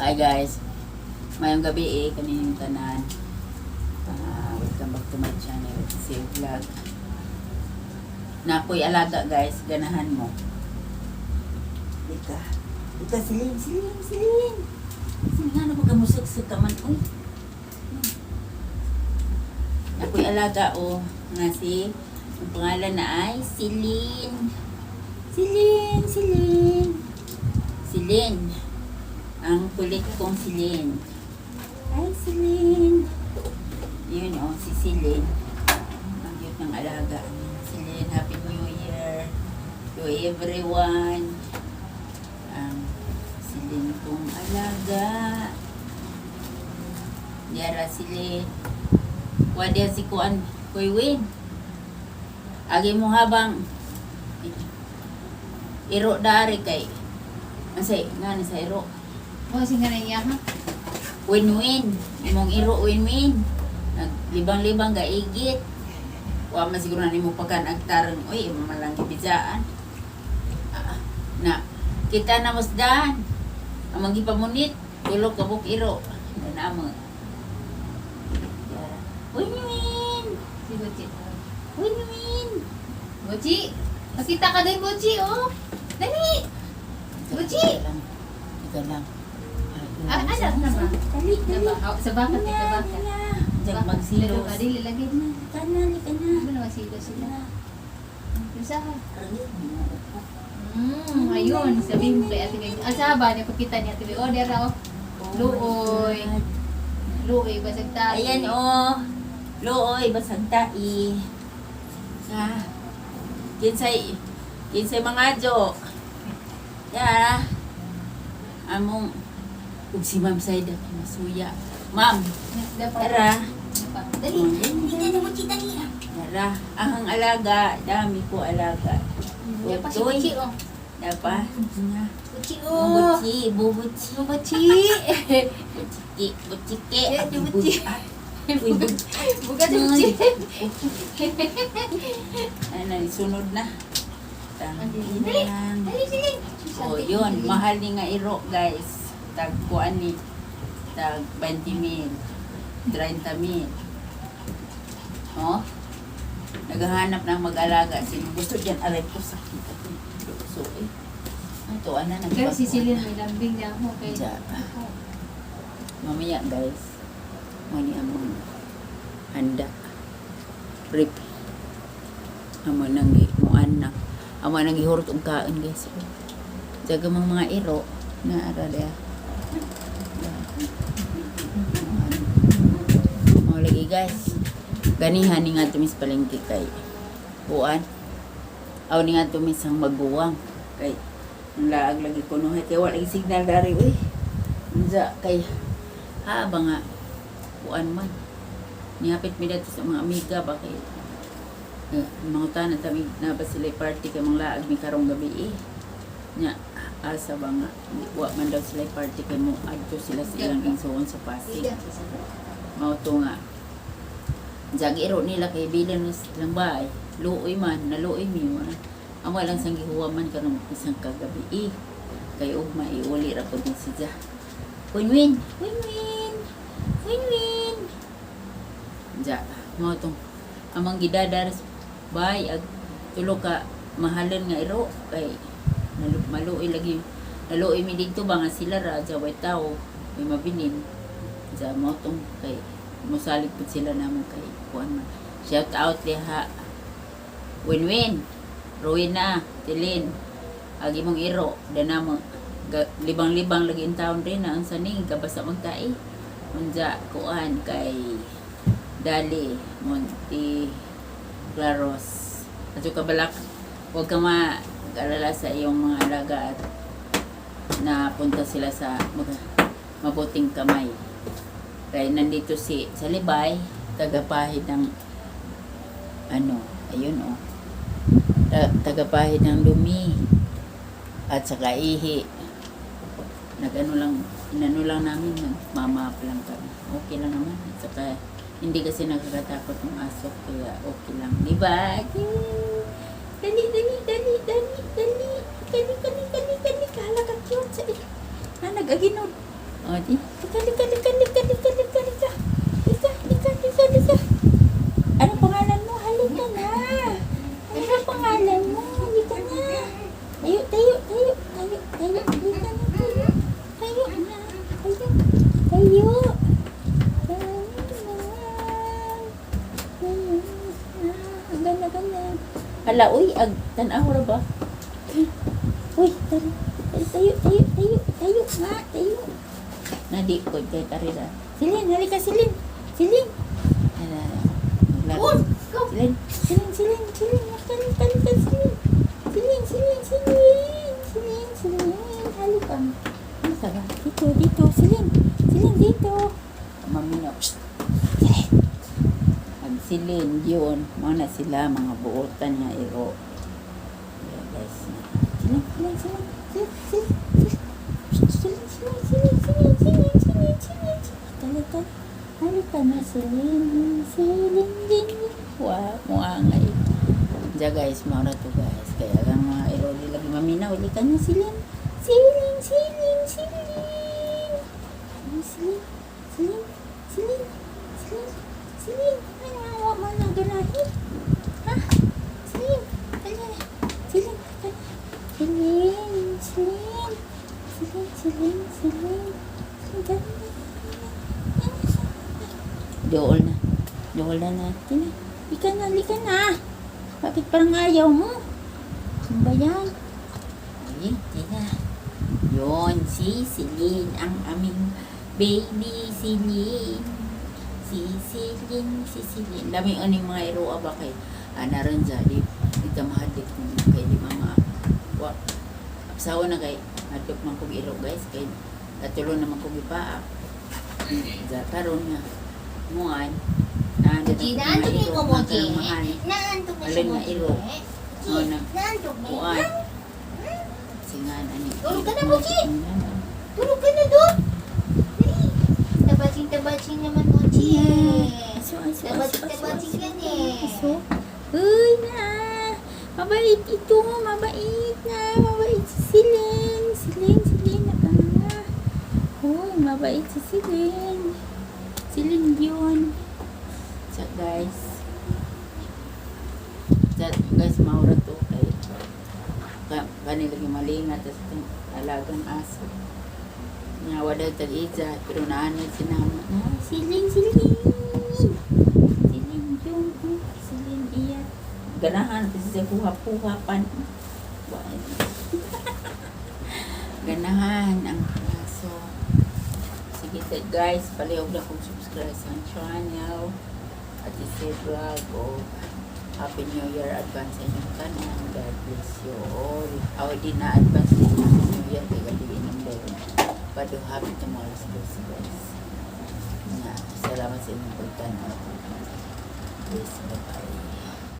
Hi guys. Mayong gabi eh, kaninyong tanan. Ah, welcome back to my channel, Save Vlog. Nakoy alaga guys, ganahan mo. Ika. Ika, siling, siling, siling. Siling nga na pagkamusagsag ka man. Uy. Nakoy alaga oh. Nga si, ang pangalan na ay Silin. Silin, Silin. Silin. Ang kulit kong Silin. Ay, Silin. Yun oh, si Silin. Ang cute ng alaga. Silin, Happy New Year to everyone. Ang Silin kong alaga. Yara Silin. Wadiya si Kuan Kuy Win. Agi mo habang iro dari kay Asay, nga ni sa iro. Mo sing nga niya ha. Win-win. Imong iro win-win. Naglibang-libang gaigit. Wa man siguro na nimo pagkan agtarong. Uy, imo man lang gibidjaan. Ah, na kita na musdan. Ang magipamunit, tulog ka buk iro. Na mo. Win-win. Si Bochi. Win-win. Bochi, makita ka din, Bochi, oh. Dali. Buchi! Ika lang. Ika lang. Ah, anak na ba? Dali, dali. Diba? Oh, sa bakat, sa bakat. Diyan magsilos. Lalo ka, dili lagi. Lika na, lika na. Ano na magsilos sila? Usaha. Ayun. Ayun, sabihin mo kay Ate Meg. Ah, sa ba niya pagkita niya Ate Meg. Oh, dera oh. Luoy. Luoy basag tayo. Ayan oh. Luoy, basag tai. Ah. Kinsay kinsay mga jo. Ya. Among ug si Ma'am Saida kay masuya. Ma'am, Dapat. tara. Dapat. Dali. Tara. Ang alaga, dami ko alaga. Dapat si Bochi oh. Dapat. Bochi oh. Buchi, bubuchi. Bochi. Buchiki, buchiki. Yeah, buchi. Uy, buchi. Buka si Bochi. Ano, sunod na. Dali. Dali, dali. Oh, yun. Mahal ni nga iro, guys. Tag kuan ni. Tag 20 mil. 30 mil. Oh? Naghahanap ng mag-alaga. Sino gusto dyan? Aray ko, sakit ako. So, eh. Ito, ana, Pero si nagpagkuan Celine na. may lambing niya ako kay. Diyan. Mamaya, guys. Mani among handa. Rip. Amo nang muan na. Amo nang gihurot og kaon, guys. Jaga mong mga iro na ara dia. Mo lagi, guys. Ganihan ni nga tumis palengke kay kuan. Aw ni nga tumis ang maguwang kay ang laag lagi kuno kay wala lagi signal dari uy. Unsa kay ha ba nga kuan man. Nihapit mi dito sa mga amiga ba kay eh, mga tanan tami na ba sila party kay mga laag mi karong gabi eh. Nya asa ba nga wa man daw sila party kay mo adto sila sa ilang igsoon sa Pasig. Mao to nga jagiro nila kay bilan ni silang bahay. Luoy man, naluoy mi wala. Ang walang sang gihuwa man karong isang kagabi eh. Kay ugma iuli ra pud ni siya. Win-win, win-win, win-win. Ja, mao tong amang gidadar bay ag tulo ka mahalan nga iro kay maluoy lagi naluoy mi didto ba nga sila ra ja way tao may mabilin ja mao tong kay mosalig pud sila namo kay kuan man. Shout out diha win-win Rowena Tilin agi mong iro danamo libang-libang lagi in town rin na ang saning kabasa magtai unja kuan kay Dali Monte Claros at yung kabalak, huwag ka mag-alala sa iyong mga alaga at napunta sila sa mabuting kamay kaya nandito si Salibay, tagapahid ng ano, ayun oh, tagapahid ng dumi at saka ihi. Nag-ano lang, inano lang namin, nagmamap lang kami. Okay lang naman. At saka, hindi kasi nakakatakot ng aso, kaya okay lang. Di ba? Yay! Dali, dali, dali, dali, dali. Dali, dali, dali, dali. Kala ka cute sa Na, nag-aginod. O, di. Lika, lika, lika, lika, lika, lika, lika. Lika, lika, lika, lika. Ano pangalan mo? Halika na. Ano pangalan mo? Halika na. Tayo, tayo, tayo, tayo, tayo. Halika na, tayo. Tayo na. Tayo. Tayo. Tayo na. Tayo na. Ang ganda, ganda. Hala, uy, ag, tanaw ra ba? Uy, tara. Tayo, tayo, tayo, tayo, tayo nga, tayo. Nadi ko, kay tarira. Silin, halika, Silin. Silin. Hala, maglaro. Uy, go. Silin, Silin, Silin, Silin, halika, halika, halika, Silin. Silin, Silin, Silin, Silin, Silin, halika. Halika ba? Dito, dito, Silin, Silin, dito. Maminaw. Psst. Silin. Ag Silin, yun. Mga na sila, mga buotan nga iro. Yeah, guys. Silin, Silin, Silin, Silin, Silin, Silin. Psst, Silin, Silin, Silin, Silin, Silin, Silin, Silin. Halika, halika na, Silin, Silin, Silin. Wow, muangay. Diya guys, maura to guys. Kaya ang mga iro di lagi maminaw. Halika na, Silin. Silin, Silin, Silin. Ano, Silin, Silin, Silin, Silin, Silin. Ay, wa man ang ganahin. Ha? Silin, halika na. Silin, halika na. Silin, Silin. Silin, Silin, Silin. Silin, dali na. Dool na. Dool na natin. Lika na, lika na. Bakit parang ayaw mo? Ano ba yan? Ay, di na. Yun, si Celine, ang aming baby Celine. Si Celine, si Celine. Dami ano yung mga iroa ba kay ana ron dyan, di, di ka mahadlok kung kay di mama. Wa, apsawa na kay, hadlok man kong iro guys, kay katulo naman kong ipaa. Diya, karon nga, muan, na Mochi, naantok ni ko, Mochi. Naantok na si Alin na Mochi. iro? Mochi, Oo na. naantok na. Kuan. Singan, ani. Tulog ka na, Mochi. Tulog ka na doon. Dali. Tabaching-tabaching naman, Mochi. Yeah. Aso, aso, aso, aso, Tabaching-tabaching aso. yan eh. Aso. Uy, na. Mabait ito. Mabait na. Mabait si Silin. Silin, Silin. Naka. Uy, mabait si Silin. Silin yun. So, guys. So, guys, maura to kay kanila yung malinga tas itong alagang aso. Nga wala tag-ija, pero naanod si nama. Na, Silin, Silin! Silin yun, oh, Silin iya. Ganahan, kasi siya kuha-puha pan. Wa- Ganahan ang aso. Sige guys, palihog na kong subscribe sa channel. At isi vlog o Happy New Year advance sa inyong tanan. God bless you all. Aw, di na advance sa Happy New Year. Kaya gabi inyong dayon. But happy tomorrow guys. Na, salamat sa inyong pagtanaw. Please, bye-bye.